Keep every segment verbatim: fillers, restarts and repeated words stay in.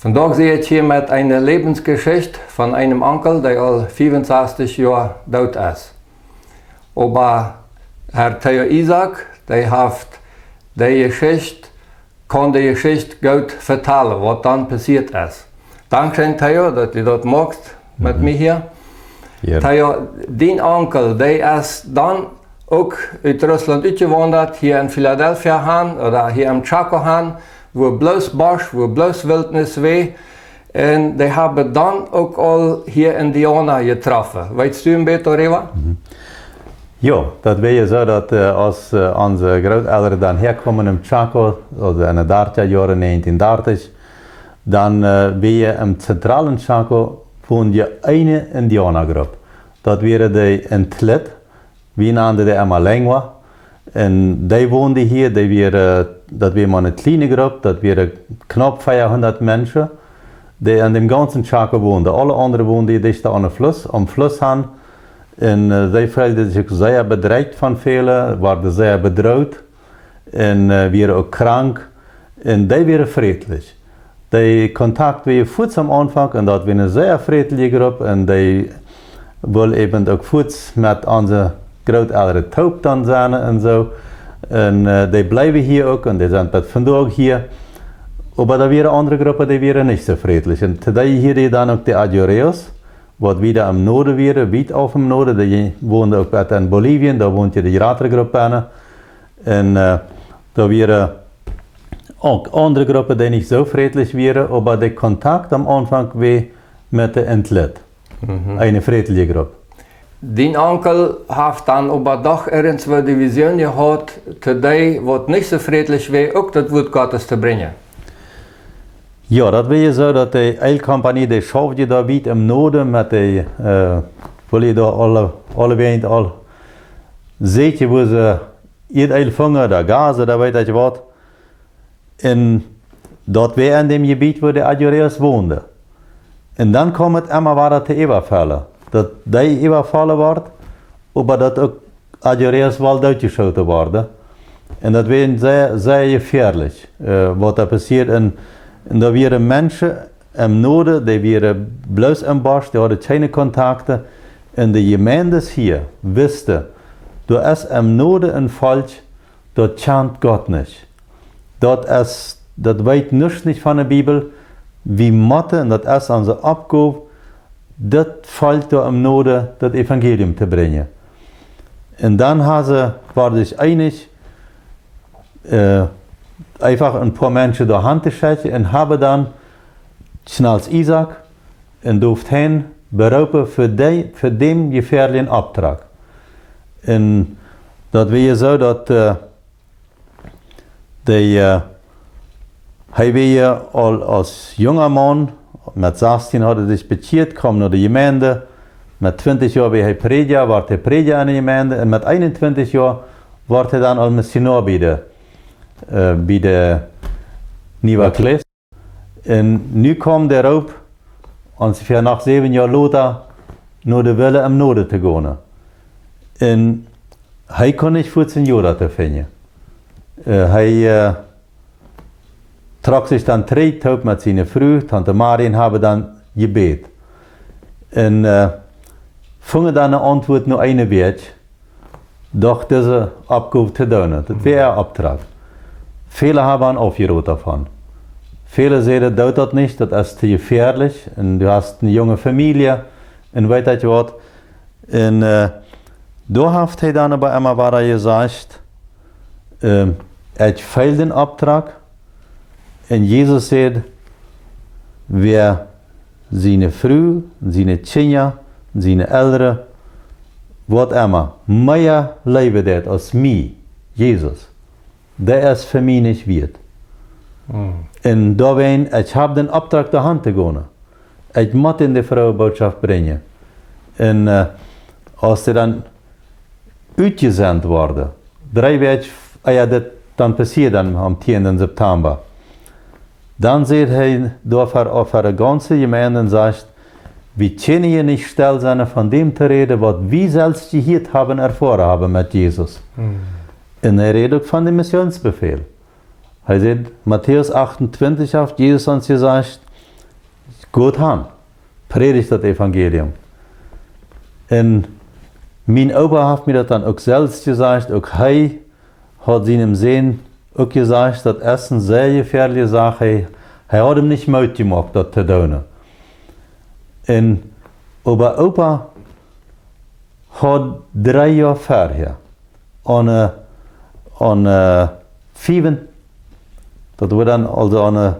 Vondoag sie ekj hia met eene Läwensjeschicht von eenem Onkel, dee aul fiefunsastich Joa doot es. Oba Herr Theo Isaak, dee haft dee Jeschicht, kaun dee Jeschicht goot vetalen, waut dan passieet es. Dankscheen, Theo, daut du daut moakst met mie hia. Theo, dien Onkel, dee es dan uk ut Russlaunt utjewaundat, hia en Philadelphia han, ooda hia em Chaco han, wua bloos Bosch, wua bloos Wiltnis wia. Un dee haben dan uk aul hia Indiauna jetroffen. Weetst du een bät doaräwa? Jo, daut wia je soo, daut aus onse Grootelren dan häakjeemen em Chaco, aulsoo en de dartja Joaren, näajentieen dartich, dan wia em zentralen Chaco, wond je eene Indiaunagrupp. Daut wieren de Intlit, wie nanden dee emma Lengua. Un dee wonden hia, dee wieren, daut wia mau eene kjliene Grupp, daut wieren knaup veahundat Menschen, dee en däm gaunzen Chaco wonden. Aule aundre wonden hia dichta aun dän Fluss, aum Fluss han. Un dee feelden sikj sea bedreit von väle, worden sea bedroht un wieren uk krank. Un dee wieren frädlich. Dee Kontakt wia fuaz aum Aunfank un daut wia eene sea frädliche Grupp un dee wull äwent uk fuaz met onse Grootelren toop dan sennen un soo. Un dee bleewen hia uk un dee sent bat vondoag hia. Oba doa wieren aundre Gruppen, dee wieren nich soo frädlich. Un to dee hieed dan uk de Ayoreos, waut wieda em Noorden wieren, wiet auf em Noorden, dee wonden uk bat en Bolivien, doa wond je de jratre Grupp bennen. Un doa wieren uk aundre Gruppen, dee nich soo frädlich wieren, oba de Kontakt aum Aunfank wia met de Intlit, eene frädliche Grupp. Dien Onkel haft dan oba doch irjentwoo de Vision jehaut, to dee, waut nich soo frädlich wia, uk daut Wuat Gottes to brinjen. Jo, daut wia je soo, daut de Eelkompanie, dee schauften je doa wiet em Noorden met de, wull je doa aule, aule Wäaj aul seenen, wua see Ieedeel fungen, ooda Gas, ooda weet ekj waut. Un daut wia en däm Jebiet, wua de Ayoreos wonden. Un dan kjeem et emma wada to Äwafaulen. Daut dee äwafault worden, oba daut uk Ayoreos woll dootjeschoten worden. Un daut wia sea, sea jefäadlich, waut doa passieed. Un doa wieren Menschen em Noorden, dee wieren bloos em Bosch, dee hauden kjeene Kontakten. Un de Jemeenden hia wisten, doa es em Noorden een Volkj, daut kjant Gott nich. Daut es, daut weet nuscht nich von de Bibel. Wie motten, un daut es onse Oppgow, daut Volkj doa em Noorden daut Evangelium to brinjen. Un dan haben see, worden sikj eenich, eefach een poa Menschen doa han to schekjen un haben dan Schnalz Isaak un Doft Hein beroopen fa dee, fa däm jefäadlichen Oppdrag. Un daut wia je soo, daut dee, hee wia je aul aus junga Maun, met sastieen haud hee sikj bekjieet, kjeem no de Jemeend, met twintich Joa wia hee Prädja, wort hee Prädja en de Jemeend, un met eenuntwintich Joa wort hee dan aul Missionoa bie de, bie de Nueva Iglesia. Un nu kjeem de Roop, onjefäa noch säwen Joa lota, no de Wellen em Noorden to gonen. Un hee kunn nich fuaz een Jo doa to finjen. Hee trock sikj dan trigj, toop met siene Fru, Tante Marien, haben dan jebät. Un fungen dan eene Auntwuat no eene Wäakj, doch dise Oppgow to doonen. Daut wia äa Oppdrag. Väle haben am aufjerot doavon. Väle säden: Doo daut nich, daut es too jefäadlich. Un du hast eene junge Famielje. Un weet ekj waut. Un doa haft hee dan oba emma wada jesajcht: Ekj feel dän Oppdrag. Un Jesus säd: Wäa siene Fru, siene Kjinja, siene Elren, waut emma, mea leewen deit aus mie, Jesus, dee es fa mie nich wieet. Un doawäajen, ekj hab dän Oppdrag doa han to gonen. Ekj mott an de frooe Bootschoft brinjen. Un aus dee dan utjesent worden, dree Wäakj ea daut dan passieed, dan aum tieenden September, dan säd hee doa ver, ver de gaunze Jemeend un sajcht: Wie kjennen je nich stell sennen von däm to räden, waut wie selfst jehieet haben, erfoaren haben met Jesus. Un hee räd uk von dän Missionsbefäl. Hee säd, Matäus achtuntwintich haft Jesus ons jesajcht: Got han, prädicht daut Evangelium. Un mien Opa haft mie daut dan uk selfst jesajcht, uk hee haud sienem Sän uk jesajcht, daut es eene sea jefäadelje Sach. Hee, hee haud am nich Moot jemoakt, daut to doonen. Un Opa, Opa haud dree Joa verhäa, aun, äh, aun, äh, fiewen, daut woat dan aulsoo aun, äh,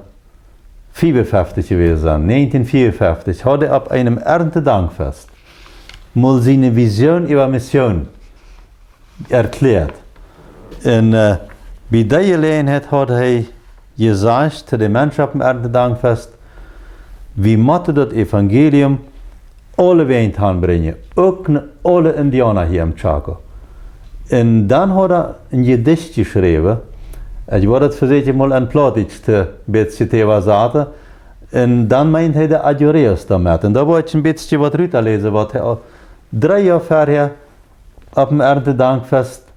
fiewenfeftich jewast sennen, näajentieen fiewenfeftich, haud hee opp eenem Erntedankfest mol siene Vision äwa Mission erkjläat. Un, äh, bie dee Jeläajenheit haud hee jesajcht to de Menschen opp dem Erntedankfest: "Wie motten daut Evangelium aulewäajen hanbrinjen, uk no aule Indiauna hia em Chaco." Un dan haud hee een Jedicht jeschräwen. Ekj wull daut fa sikj mol en Plautdietsch to, bät to äwasaten. Un dan meent hee de Ayoreos doamet. Un doa wull ekj een bät waut rut läsen, waut hee aul dree Joa verhäa opp dem Erntedankfest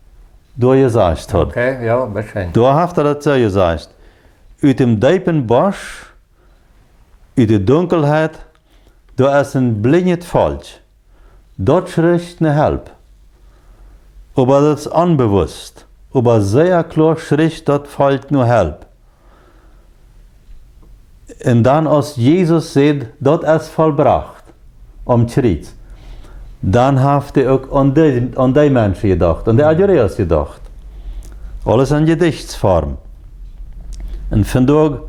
doa jesajcht haud. Okay, jo, bitteschön. Doa haft hee daut soo jesajcht: "Ut dem deepen Bosch, ut de Dunkelheit, doa es een blinjet Volkj. Daut schricht no Help. Oba daut es onbewusst. Oba sea kloa schricht daut Volkj no Help." Un dan, aus Jesus säd: "Daut es vollbrocht", aum Kjriez, dan haft hee uk aun dee, aun dee Menschen jedocht, aun de Ayoreos jedocht. Aules en Jedichtsform. Un vondoag,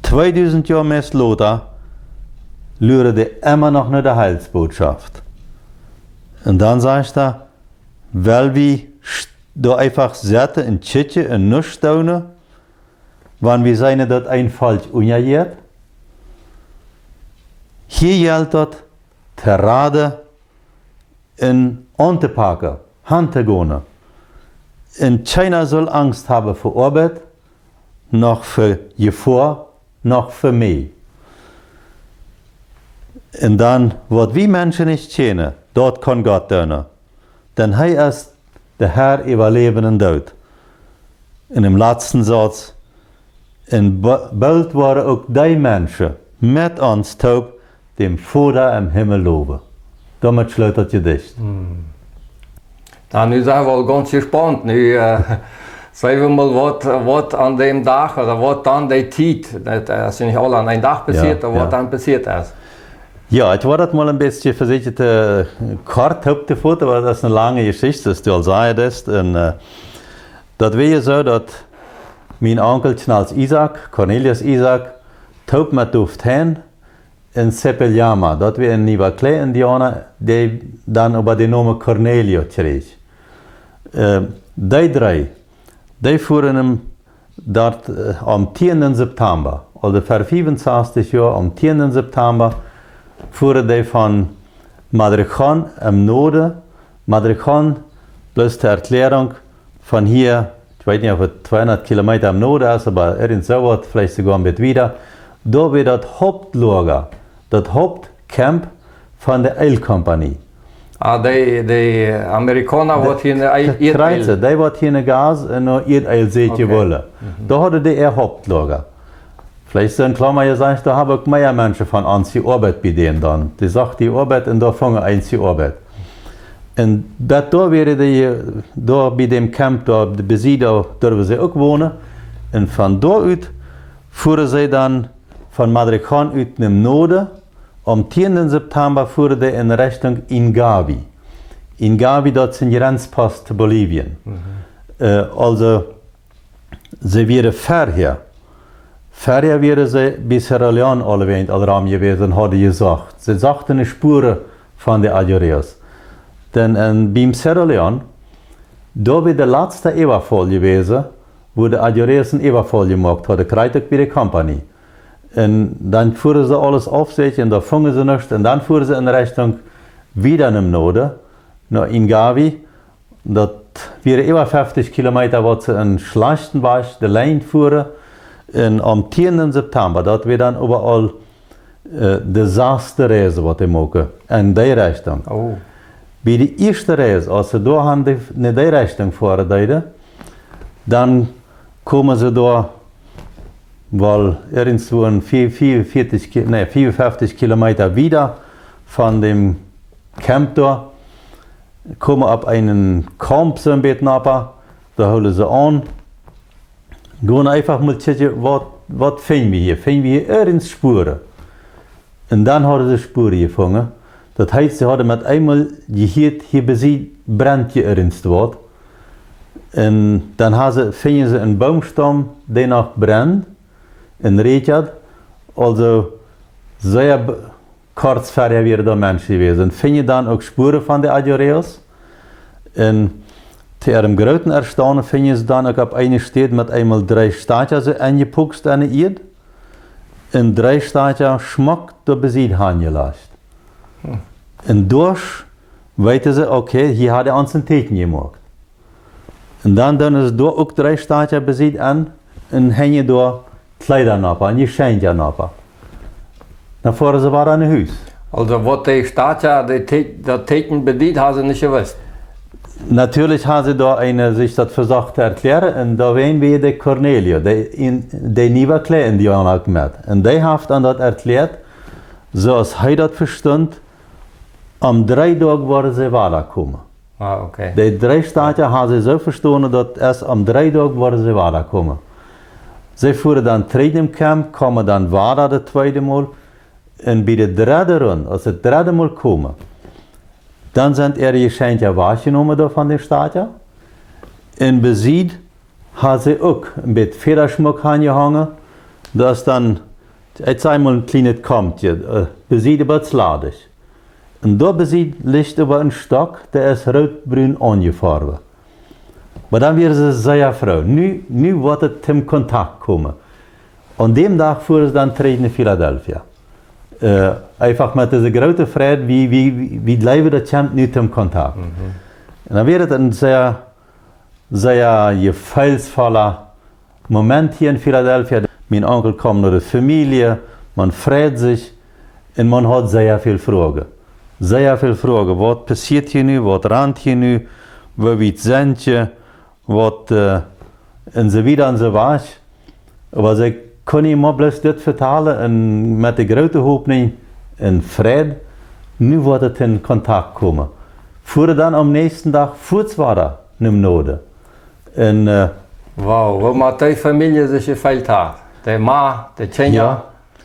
tweedusent Joa meist lota, luren dee emma noch no de Heilsbotschaft. Un dan sajcht hee: "Well wie st-, doa eefach sitten un kjikjen un nuscht doonen, wan wie seenen, daut een Volkj unjajeit? Hia jelt daut, to raden un auntopacken, hantogonen. Un kjeena saul Angst haben fa Oabeit, noch fa Jefoa, noch fa mie." Un dan, waut wie Menschen nich kjennen, daut kaun Gott doonen. Dan hee es de Herr äwa Läwen un Doot. En dem latsten Sauz: "Un bo-, boolt woaren uk dee Menschen met ons toop däm Voda em Himmel lowen." Doamet schloot daut Jedicht. Hmm. Na, nu sent wie aul gaunz jespaund. Nu, äh, saj wie mol, waut, waut aun däm Dach ooda waut dan dee Tiet, daut, äh, es jo nich aules aun eenen Dach passieet, jo, oba waut jo dan passieet es. Jo, ekj wull daut mol een bät fa sikj, äh, kort opptofoten, wiels daut es eene lange Jeschicht, aus du aul sajchst. Un, äh, daut wia soo, daut mien Onkel Knals Isaak, Cornelius Isaak, toop met Duf Ten en Sepeliama, daut wia een Niwaklee Indiauna, dee dan oba dän Nomen Cornelio kjrieech. Äh, dee dree, dee fuaren em, daut, äh, aum tieenden September, aulsoo ver fiefunsastich Joa, aum tieenden September, fuaren dee von Madrejón em Noorden. Madrejón, bloos to Erkjläarunk, von hia, ekj weet nich, auf et tweehundat Kilometa em Noorden es, oba irjent soo waut, veleicht soogoa een bät wieda. Doa wia daut Hauptloga, daut Hauptcamp von de Eelkompanie. Ah, dee, dee Amerikauna, waut hia en de Eel-, Ieedeel. Kjrieze, dee waut hia en de Gas un no Ieedeel seakjen wullen. Mhm. Doa hauden dee äa Hauptloga. Veleicht sent Klauma jesajcht, doa haben uk mea Menschen von ons jeoabeit bie dän dan. Dee sochten Oabeit un doa fungen eenje Oabeit. Un bat doa wieren dee, doa bie däm Camp, doa bie see, doa durwen see uk wonen. Un von doa ut fuaren see dan von Madrejón ut nom Noorden. Aum tieenden September fuaren dee en Rechtunk Ingavi. Ingavi, daut es een Grenzpost to Bolivien. Mhm. Äh, aulsoo, see wieren verhäa. Verhäa wieren see bie Cerro León aulewäajen aul rom jewast un hauden jesocht. See sochten de Spuaren von de Ayoreos. Dan, äh, biem Cerro León, doa wia de latste Äwafall jewast, wua de Ayoreos eenen Äwafall jemoakt hauden, krakjt uk bie de Kompanie. Un dan fuaren see aules aufseakjen un doa fungen see nuscht. Un dan fuaren see en Rechtunk wieda nom Noorden, no Ingavi. Daut wieren äwa feftich Kilometa, waut see en schlajchten Wajch de Lien fuaren. Un aum tieenden September, daut wia dan oba aul, äh, de sasde Reis, waut dee muaken, en dee Rechtunk. Oh. Bie de ieeschte Reis, aus see doa aun de, en dee Rechtunk fuaren deeden, dan kjeemen see doa woll irjentwua fief-, fiefunvieetich Ki-, nä, fiefunfeftich Kilometa wieda von däm Camp doa, komen opp eenen Camp soo een bät noda, doa hoolen see aun. Gonen eefach mol kjikjen, waut, waut finjen wie hia? Finjen wie hia irjent Spuaren? Un dan hauden see Spuaren jefungen. Daut heet, see hauden met eemol jehieet, hia besied brennt je irjent waut. Un dan ha see, finjen see een Boomstaum, dee noch brennt, un räakjat. Aulsoo sea b-, kort verhäa wieren doa Menschen jewast. Un finjen dan uk Spuaren von de Ayoreos. Un to äarem grooten Erstaunen finjen see dan uk opp eene Städ met eemol dree Stakja soo enjepukst enne Ieed. Un dree Stakja schmock doa besied hanjelajcht. Hm. Un doa weeten see, okay, hia haft hee ons een Tieekjen jemoakt. Un dan doonen see doa uk dree Stakja besied aun un henjen doa Kjleeda noda un Jeschenkja noda. Dan foaren see wada no Hus. Aulsoo waut dee Stakja, dee Tee-, daut Tieekjen bediet, hauden see nich jewist. Natürlich hauden see doa eenen, sikj daut vesocht to erkjlären, un doa wia wada de Cornelio, dee een, dee niee Kjleeda, dee uk met. Un dee haft an daut erkjläat, soo aus hee daut vestunt, om dree Doag woaren see wada komen. Ah, okay. Dee dree Stakja hauden see soo vestonen, daut es om dree Doag woaren see wada komen. See fuaren dan trigj em Camp, komen dan wada daut tweede Mol. Un bie de dredde Rund, aus see daut dredde Mol komen, dan sent äare Jeschenkja wajchjenomen doa von de Stakja. Un besied hauden see uk een bät Fädaschmuck hanjehongen. Daut es dan, ekj saj mol, een kjlienet Komtje, äh, besied oba ladich. Un doa besied licht oba een Stock, dee es rootbrun aunjefoawen. Oba dan wieren see sea froo. Nu, nu woat et toom Kontakt komen. Aun däm Dach fuaren see dan trigj no Philadelphia. Äh, eefach met dise groote Freid, wie, wie, wie, wie jleewen, daut kjemt nu toom Kontakt. Mhm. Un dan wia et een sea sea jefeelsvolla Moment hia en Philadelphia. Mien Onkel kjeem no de Famielje, maun freid sikj un maun haud sea väl Froagen. Sea väl Froagen. Waut passieet hia nu? Waut rant hia nu? Woo wiet sent jie? Waut, äh, un soo wieda un soo wajch. Oba see kunnen mie bloos dit vetalen un met de groote Hopninj un Freid, nu woat et en Kontakt komen. Fuaren dan aum näakjsten Dach fuaz wada nom Norden. Un, äh, wow, woo mott dee Famielje sikj jefeelt haben? De Ma, de Kjinja? Jo.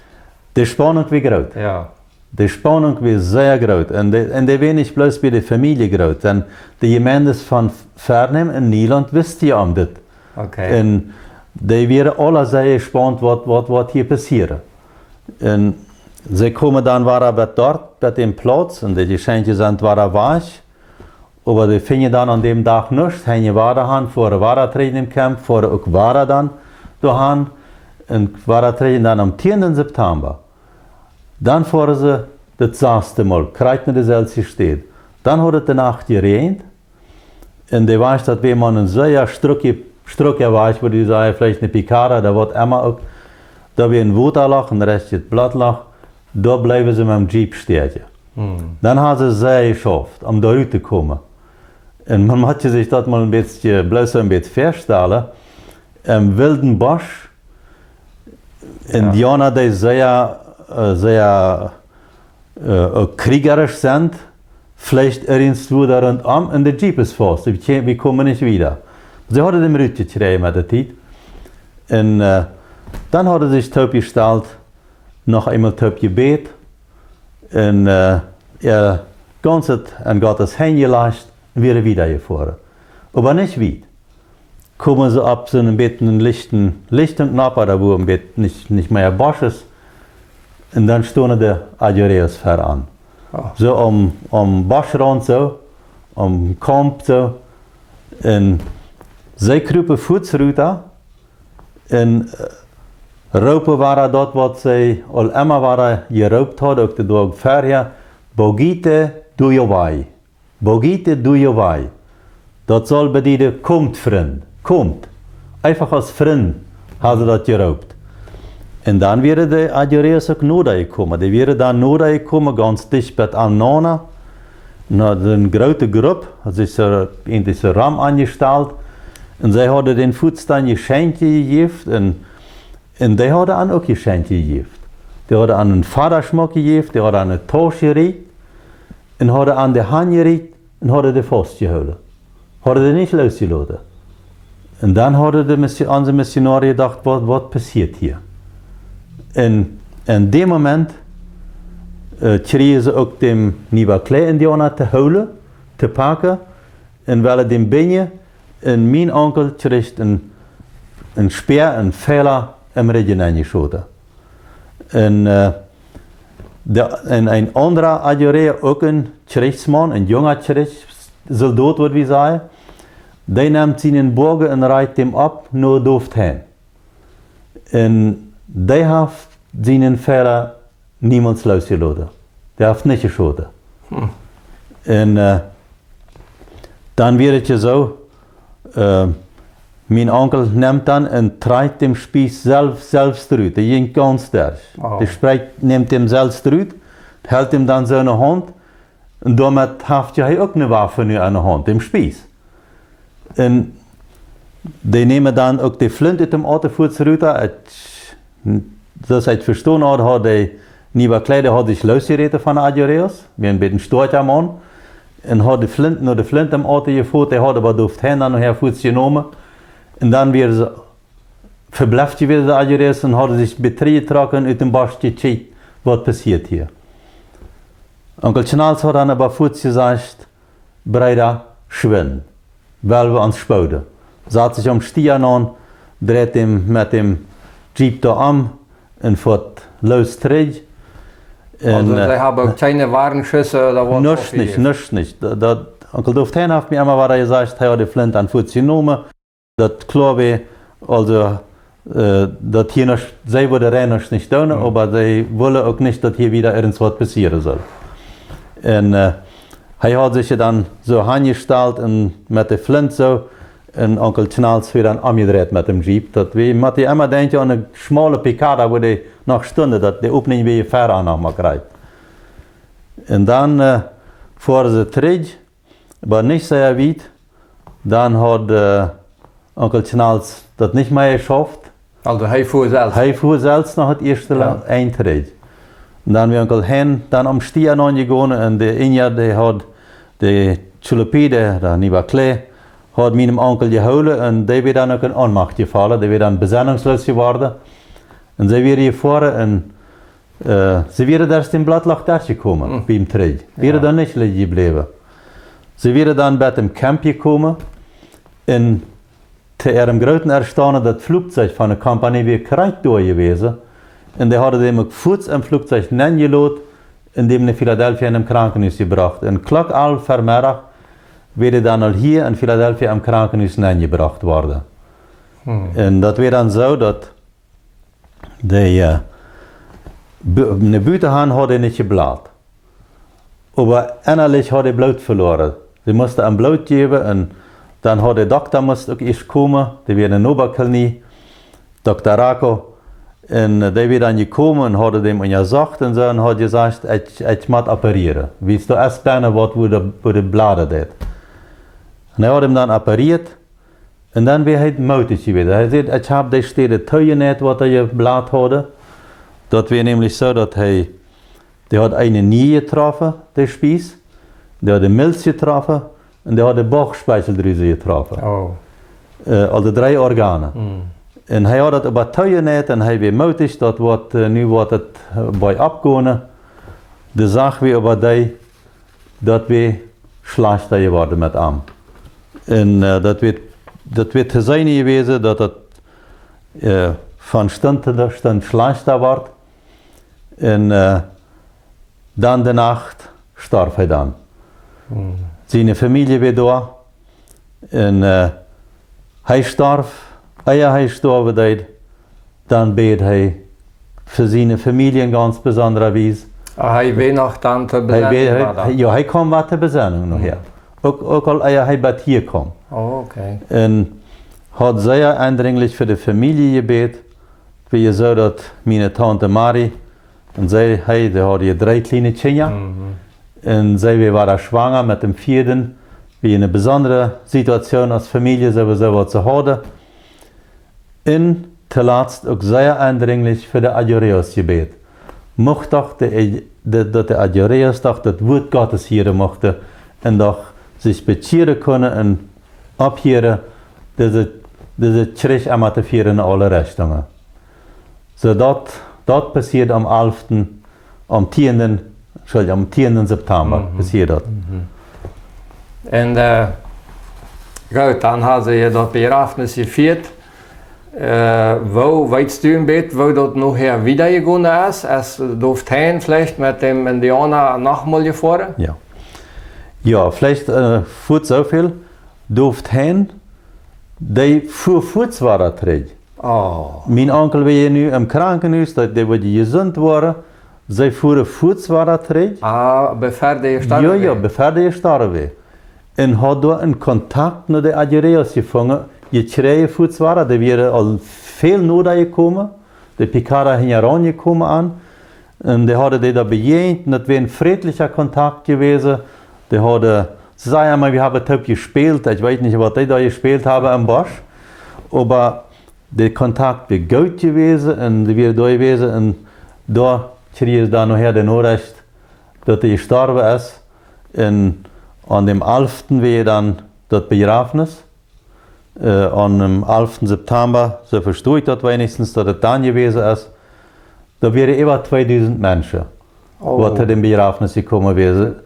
De Spaununk wia groot. Jo. De Spaununk wia sea groot. Un de, un dee wia nich bloos bie de Famielje groot. Dan de Jemeenden von Vernäm un Nieland wisten jo om dit. Okay. Un dee wieren aula sea jespaut, waut, waut, waut hia passieren. Un see komen dan wada bat doa, bat däm Plauz, un de Jeschenkja sent wada wajch. Oba dee finjen dan aun däm Dach nuscht, henjen wada han, fuaren wada trigj em Camp, fuaren uk wada dan doa han, un wada trigj dan aum tieenden September. Dan fuaren see daut saste Mol, krakjt no de selwje Städ. Dan haud et de Nacht jeräajent. Un de Wajch, daut wia mau een sea struckja, struckja Wajch, wua du sajst, veleicht ne picada, ooda waut emma uk. Doa wia een Wotaloch, een rajchtet Blootloch. Doa bleewen see met däm Jeep stäakjen. Hm. Dan haben see sea jeschauft, om doa rut to komen. Un maun mott sikj daut mol een bät, bloos een bät väastalen. Em wilden Bosch, Indiauna, dee sea, äh, sea, äh, uk kjrieejerisch sent, veleicht irjentwua doa runtom un de Jeep es faust. Wie kje-, wie komen nich wieda. See hauden däm rutjekjräajen met de Tiet. Un, äh, dan hauden see sikj toopjestalt, noch eemol toop jebät un, äh, äa gaunzet aun Gott siene Henj jelajcht un wieren wieda jefoaren. Oba nich wiet. Komen see opp soon bät lichten, lichten Kjnop, doa wua een bät nich, nich mea Bosch es. Un dan stunden de Ayoreos ver an. Oh. Soo om, om Boschraunt soo, om Komp soo. Un see krupen fuaz rut un, äh, roopen wada daut, waut see aul emma wada jeroopt hauden, uk de Doag verhäa: "Bogite, do yo vai. Bogite, do yo vai." Daut saul bedieden: "Komt, Frind, komt." Eefach aus Frind haben see daut jeroopt. Un dan wieren de Ayoreos uk noda jekomen. Dee wieren dan noda jekomen, gaunz dicht bie aunanea. No, eene groote Grupp, haud sikj soo, eejentlich soo rom aunjestalt. Un see hauden dän fuaz dan Jeschenkja jejäft un, Un dee hauden an uk Jeschenkje jejäft. Dee hauden an een Fadaschmock jejäft, dee hauden an eene Tausch jerieekjt un hauden an de Haunt jerieekjt un hauden dee faustjehoolen. Hauden dee nich loosjeloten. Un dan hauden de Missi-, onse Missionoaren jedocht: "Waut, waut passieet hia?" Un en däm Moment, äh, kjrieejen see uk dän Niwa Clay Indiauna to hoolen, to packen, un wellen dän binjen, un mien Onkel kjricht een, een Speer, een Fiela em Rigjen enjeschoten. Un, äh, de, un een aundra Ajurea, uk een Kjrichsmaun, een junga Kjrichssoldaut, waut wie sajen, dee nemt sienen Boagen un reit däm opp no Doft han. Un dee haft sienen Fiela niemols loosjeloten. Dee haft nich jeschoten. Hm. Un, äh, dan wia et je soo, äh, mien Onkel nemt dan un trakjt dän Spieß selfst, selfst rut. Dee jinkj gaunz derch. Oh. Dee sprakjt, nemt dän selfst rut, helt dän dan soo enne Haunt. Un doamet haft je hee uk eene Waffe nu aune Haunt, dän Spieß. Un dee nämen dan uk de Flint ut däm Auto fuaz rut. Et, soo aus ekj vestonen haud, haud dee Niwa Clay, dee haud sikj loosjeräten von de Ajureas, wia een bät stoakja Maun. Un haud de Flint, no de Flint em Auto jefoaren, dee haud oba Doft han dan nohäa fuaz jenomen. Un dan wia see vebleft jewast, de Ajureas, un hauden sikj bie trigj jetrocken, ut däm Bosch jekjikjt, waut passieet hia. Onkel Kjnals haud dan oba fuaz jesajcht: "Breeda, schwind, well wie ons spooden." Sat sikj aum Stia aun, dreit däm met däm Jeep doa om un foat loos trigj. Un, also, äh, see haben uk kjeene Warnschüsse ooda waut? Nuscht nich, nuscht nich. Daut, daut, Onkel Doft han haft mie emma wada jesajcht, hee haud de Flint dan fuaz jenomen. Daut kloa wia, also, äh, daut hia nuscht, see wudden rein nuscht nich doonen, oba see wullen uk nich, daut hia wada irjent waut passieren sull. Un, äh, hee haud sikj je dan soo aunjestalt un met de Flint soo, un Onkel Kjnals wia dan omjedreit met däm Jeep. Daut wia, mott je emma denkjen aun eene schmale Picada, wua dee noch stunden, daut de Opninj wia ver aun noch mau kjrieech. Un dan, äh, foaren see trigj, oba nich sea wiet. Dan haud, äh, Onkel Kjnals daut nich mea jeschauft. Also hee foa selfst? Hee foa selfst noch daut ieeschte Land, jo, een trigj. Un dan wia Onkel Hein dan aum Stia aunjegonen un de Inja, dee haud de Chulupide, de Niwa Clay, haud mienem Onkel jehoolen un dee wia dan uk en Ohnmacht jefollen, dee wia dan besennungsloos jeworden. Un see wieren jefoaren un Äh, see wieren derch dän Blootloch derchjekomen, hm, biem Trigj. Wieren, jo, doa nich lijen jebläwen. See wieren dan bat em Camp jekomen un to äarem grooten Erstaunen, daut Fluchzeich von de Kompanie wia krakjt doa jewast. Un dee hauden däm uk fuaz em Fluchzeich nenjelot un däm no Philadelphia en een Krankenhus jebrocht. Un Klock alf Vemeddach wia dee dan aul hia en Philadelphia em Krankenhus nenjebrocht worden. Hm. Un daut wia dan soo, daut de, äh, bu-, no buten haud hee nich jeblat. Oba ennalich haud hee Bloot veloaren. See musten am Bloot jäwen un dan haud de Dokta must uk ieescht komen, dee wia en de Nobakolonie, Dokta Rako. Un, äh, dee wia dan jekomen un haud däm unjasocht un soo un haud jesajcht: "Ekj, ekj mott operieren. Wiels doa es bennen waut, wua de, wua de blooden deit." Un hee haud däm dan operieet. Un dan wia hee mootich jewast. Hee säd: "Ekj hab dee Städ toojeneit, waut hee jeblat haud." Daut wia nämlich soo, daut hee, dee haud eene Nier jetroffen, de Spieß, dee haud de Milz jetroffen un dee haud de Bauchspiegeldrüs jetroffen. Oh. Äh, aulsoo dree Organen. Mm. Un hee haud daut oba toojeneit un hee wia mootich, daut woat, äh, nu woat et, äh, bie oppgonen. De Sach wia oba dee, daut wia schlajchta jeworden met am. Un, äh, daut wia, daut wia to seenen jewast, daut daut, äh, von Stund to Stund schlajchta wort. Un, äh, dan de Nacht storf hee dan. Hm. Siene Famielje wia doa. Un, äh, hee storf, ea hee stoawen deed, dan bäd hee fa siene Famielje en gaunz besondra Wies. Ah, hee wia noch dan to, hee besennen, wia, hee, wada? Hee, jo, hee kjeem wada to Besennunk nohäa. Hm. Uk, uk aul ea hee bat hia kjeem. Oh, okay. Un haud sea endrinjlich fa de Famielje jebät, wia soo daut miene Taunte Marie, un see, hee, dee haud hia dree kjliene Kjinja. Mhm. Un see wia wada schwanga met däm vieeden, wia eene besondre Situation aus Famielje, soo aus see waut see hauden. Un tolatst uk sea eindringlich fa de Agioreos jebät. Mucht doch de, de, daut de Agioreos doch daut Wuat Gottes hieren muchten un doch sikj bekjieren kunnen un opphieren, dise, dise Kjrich emma to fieren en aule Rechtungen. Soo daut, daut passieed aum alften, aum tieenden, Entschuldigung, aum tieenden September passieed daut. Un äh, goot, dan haben see daut Bejrafnis jefieet. Äh, woo, weetst du een bät, woo daut nohäa wieda jegonen es? Es, durft hee veleicht met däm Indiauna noch mol jefoaren? Jo. Jo, veleicht äh, fuaz soo väl. Durft hee, dee fua fuaz wada trigj. Oh. Mien Onkel wia nu em Krankenhus, daut dee wada jesunt wia. See fuaren fuaz wada trigj. Ah, bevor dee jestorwen wia? Jo, jo, bevor dee jestorwen wia. Un haud doa een Kontakt no de Agioreos jefungen, jekjräajen fuaz wada, dee wieren aul väl noda jekomen, de Picada hinjaraun jekomen aun. Un dee hauden dee doa bejäajent, un daut wia een frädlicha Kontakt jewast. Dee hauden, see säden emma, wie haben toop jespält, ekj weet nich, waut dee doa jespält haben em Bosch. Oba de Kontakt wia goot jewast un dee wia doa jewast un doa kjrieech ekj dan nohäa de Norecht, daut hee jestorwen es. Un aun däm alften wia dan daut Bejrafnis. Äh, aun däm alften September, soo vestonen ekj daut weinichstens, daut et dan jewast es. Doa wieren äwa tweedusent Menschen, waut to däm Bejrafnis jekomen wieren.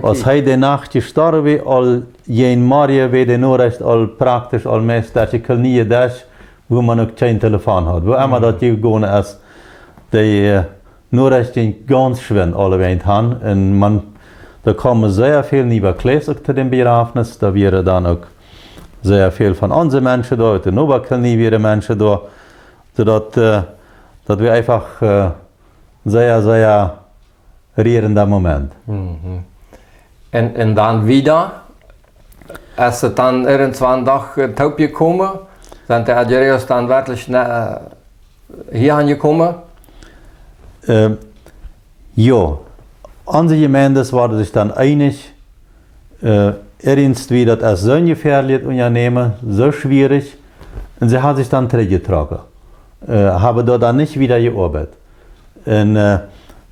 Aus hee de Nacht jestorwen wia, aul jäajen Morjen wia de Norecht aul praktisch aul meist derch de Kolonie derch, wua maun uk kjeen Telefon haud. Wua emma daut jegonen es, de äh, Norecht jinkj gaunz schwind aulewäajen han. Un maun, doa kjeemen sea väl Niva Klees uk to däm Bejrafnis. Doa wieren dan uk sea väl von onse Menschen doa, ut de Noba Kolonie wieren Menschen doa. Soo daut, äh, daut wia eefach äh, sea, sea rierenda Moment. Un, un dan wieda, es et dan irjentwan doch äh, toop jekomen, sent de Agioreos dan werkjlich äh, hia aunjekomen? Ähm, jo, onse Jemeenden wieren sikj dan eenich, äh, irjentwie daut es soon jefäadeljet Unjanämen, soo schwierich, un see haben sikj dan trigjjetrocken, äh, haben doa dan nich wieda jeoabeit. Un äh,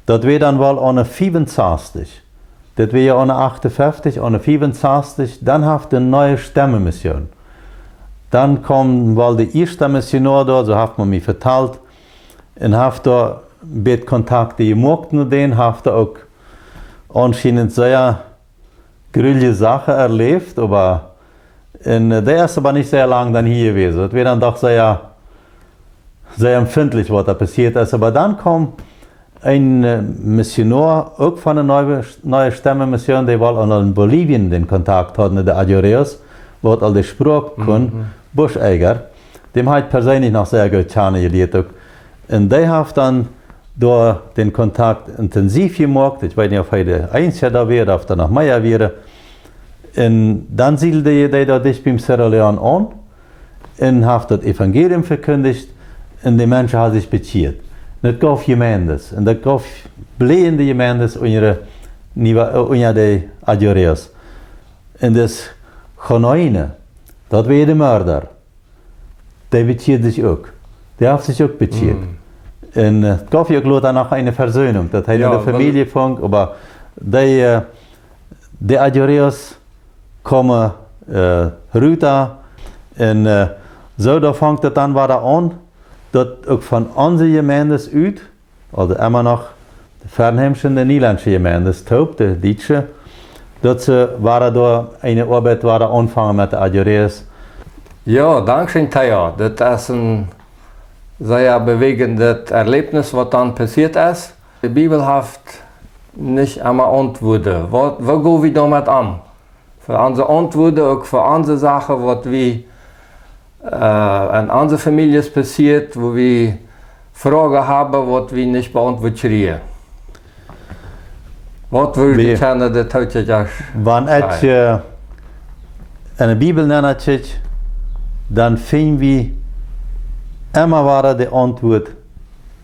daut wia dan woll aune fiefunsastich. Daut wia jo aune achtafeftich, aune fiefunsastich, dan haft de Neue Stemme Mission. Dan kjeem woll de ieeschta Missionoa doa, soo haft maun mie vetalt, un haft doa een bät Kontakte jemoakt no dän, haft doa uk aunschienent sea grulje Sachen erläft, oba un äh, dee es oba nich sea lang dan hia jewast. Daut wia dan doch sea, sea empfindlich, waut doa passieet es. Oba dan kjeem een äh, Missionoa, uk von de Neue, Neue Stemme Mission, dee woll aun, aun Bolivien dän Kontakt haud met de Agioreos, waut aul de Sproak kunn, Busch Eiger. Däm hab ekj perseenlich noch sea goot kjanen jelieet uk. Un dee haft dan doa dän Kontakt intensiv jemoakt. Ekj weet nich, auf hee de eensja doa wia, auf doa noch mea wieren. Un dan siedeld hee doa dicht biem Cerro León aun un haft daut Evangelium vekjindijcht. Un de Menschen haben sikj bekjieet. Un daut jeef Jemeenden. Un daut jeef blieende Jemeenden unja de, unja de Agioreos. Un dis Gonoine, daut wia de Mörda. Dee bekjieed sikj uk. Dee haft sikj uk bekjieet. Un äh, daut jeef uk lota noch eene Versöhnung, daut hee no de Famielje funk, oba dee, äh, de Agioreos kjeemen äh, rut. Un äh, soo, doa funk et dan wada aun, daut uk von onse Jemeenden ut, aulsoo emma noch de Fernheimsche un de Nielandsche Jemeenden toop, de Dietsche, daut see wada doa eene Oabeit wada aunfungen met de Agioreos. Jo, dankscheen, Theo. Daut es een sea bewäajendet Erläwnis, waut dan passieet es. De Bibel haft nich emma Auntwuaten. Waut, woo go wie doamet om? Fa onse Auntwuaten, uk fa onse Sachen, waut wie äh, en onse Famieljes passieet, wua wie Froagen haben, waut wie nich beauntwuat kjrieen. Waut wudd jie kjennen de Tookjast sajen? Wan ekj äh, en de Bibel nenn kjikj, dan finj wie emma wada de Auntwuat,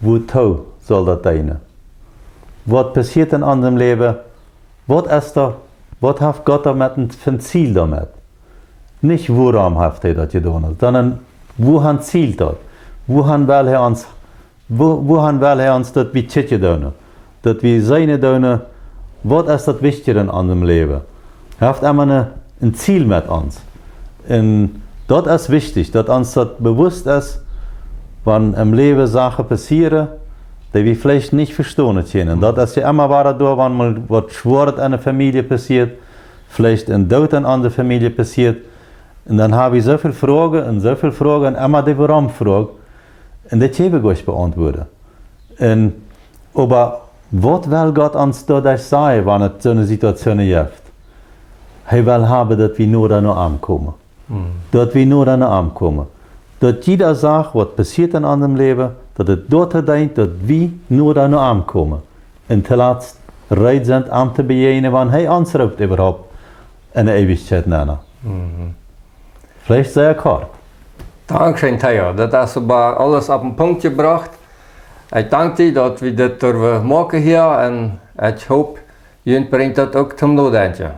wuatoo saul daut deenen? Waut passieet en onsem Läwen? Waut es doa, waut haft Gott doamet een, fa een Ziel doamet? Nich wuarom haft hee daut jedonen, sonda wuahan zielt daut? Wuahan well hee ons, wua, wuahan well hee ons daut wie kjikjen doonen, daut wie seenen doonen, waut es daut Wichtichste en onsen Läwen? Hee haft emma ne, een Ziel met ons. Un daut es wichtich, daut ons daut bewusst es, wan em Läwen Sachen passieren, dee wie veleicht nich vestonen kjennen. Daut es jo emma wada doa, wan mol waut Schwoaret en de Famielje passieet, veleicht een Doot en onse Famielje passieet. Un dan ha wie soo väl Froagen un soo väl Froagen un emma de Wuarom-Froag. Un daut kjenn wie nich beauntwuaden. Un, oba waut well Gott ons doaderch sajen, wan et soone Situationen jeft? Hee well haben, daut wie noda no am komen. Daut wie noda no am komen. Daut jieda Sach, waut passieet en onsen Läwen, daut et doatoo deent, daut wie noda no am komen. Un toolatst reed sent, am to bejäajnen, wan hee ons roopt äwahaupt en de Eewichkjeit nenn. Veleicht sea kort. Dankscheen, Theo. Daut es oba aules opp een Punkt jebrocht. Ekj dank die, daut wie dit derwen moaken hia. Un ekj hop, junt brinjt daut uk toom Nodenkjen.